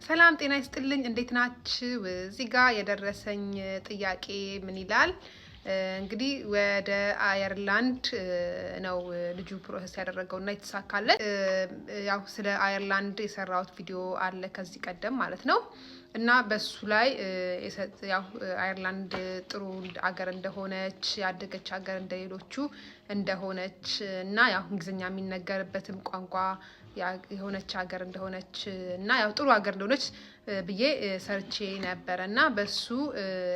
ሰላም ጤና ይስጥልኝ። እንዴት ናችሁ? እዚህ ጋር የደረሰኝ ጥያቄ ምን ይላል? እንግዲህ ወደ አየርላንድ ነው ልጁ process ያደረገው እና የተሳካለት። ያው ስለ አየርላንድ የሰራሁት ቪዲዮ አለ ከዚህ ቀደም ማለት ነው። እና በሱ ላይ ያው አየርላንድ ጥሩ አገር እንደሆነች፣ ያደገች ሀገር እንደሌሎቹ እንደሆነች እና ያው እንግሊዝኛ የሚነገርበትም ቋንቋ የሆነች ሀገር እንደሆነች እና ያው ጥሩ ሀገር እንደሆነች ብዬ ሰርቼ ነበረ። እና በሱ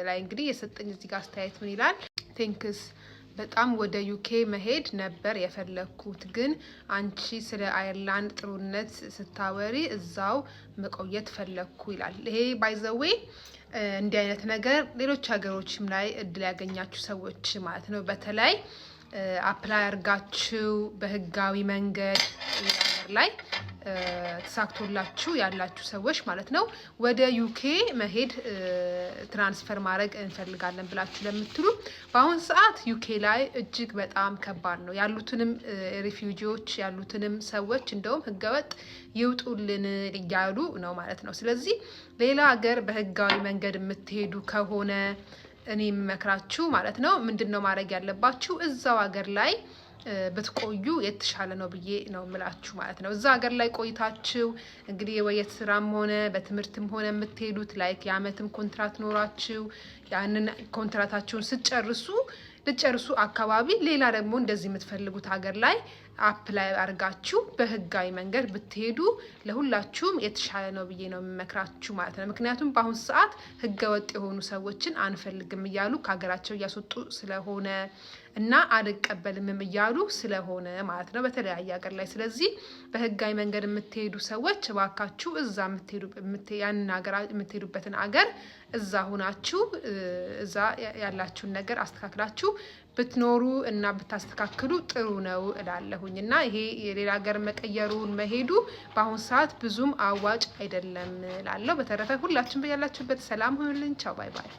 ላይ እንግዲህ የሰጠኝ እዚህ ጋር አስተያየት ምን ይላል? "Thanks፣ በጣም ወደ UK መሄድ ነበር የፈለግኩት፣ ግን አንቺ ስለ አየርላንድ ጥሩነት ስታወሪ እዛው መቆየት ፈለግኩ" ይላል። ይሄ by the way እንዲህ አይነት ነገር ሌሎች ሀገሮችም ላይ እድል ያገኛችሁ ሰዎች ማለት ነው፣ በተለይ apply አድርጋችሁ በህጋዊ መንገድ ሀገር ላይ ተሳክቶላችሁ ያላችሁ ሰዎች ማለት ነው፣ ወደ UK መሄድ transfer ማድረግ እንፈልጋለን ብላችሁ ለምትሉ በአሁን ሰዓት UK ላይ እጅግ በጣም ከባድ ነው። ያሉትንም refugee ዎች ያሉትንም ሰዎች እንደውም ህገወጥ ይውጡልን እያሉ ነው ማለት ነው። ስለዚህ ሌላ ሀገር በህጋዊ መንገድ የምትሄዱ ከሆነ እኔ የምመክራችሁ ማለት ነው፣ ምንድን ነው ማድረግ ያለባችሁ? እዛው ሀገር ላይ ብትቆዩ የተሻለ ነው ብዬ ነው የምላችሁ ማለት ነው። እዛ ሀገር ላይ ቆይታችሁ እንግዲህ ወይ የስራም ሆነ በትምህርትም ሆነ የምትሄዱት like የአመትም ኮንትራት ኖሯችሁ ያንን ኮንትራታችሁን ስትጨርሱ፣ ልትጨርሱ አካባቢ ሌላ ደግሞ እንደዚህ የምትፈልጉት ሀገር ላይ apply አድርጋችሁ በህጋዊ መንገድ ብትሄዱ ለሁላችሁም የተሻለ ነው ብዬ ነው የምመክራችሁ ማለት ነው። ምክንያቱም በአሁን ሰዓት ህገ ወጥ የሆኑ ሰዎችን አንፈልግም እያሉ ከሀገራቸው እያስወጡ ስለሆነ እና አልቀበልምም እያሉ ስለሆነ ማለት ነው በተለያየ ሀገር ላይ። ስለዚህ በህጋዊ መንገድ የምትሄዱ ሰዎች እባካችሁ እዛ ያንን ሀገር የምትሄዱበትን ሀገር እዛ ሁናችሁ እዛ ያላችሁን ነገር አስተካክላችሁ ብትኖሩ እና ብታስተካክሉ ጥሩ ነው እላለሁኝ። እና ይሄ የሌላ ሀገር መቀየሩን መሄዱ በአሁን ሰዓት ብዙም አዋጭ አይደለም እላለሁ። በተረፈ ሁላችሁም በያላችሁበት ሰላም ሁኑልኝ። ቻው፣ bye bye።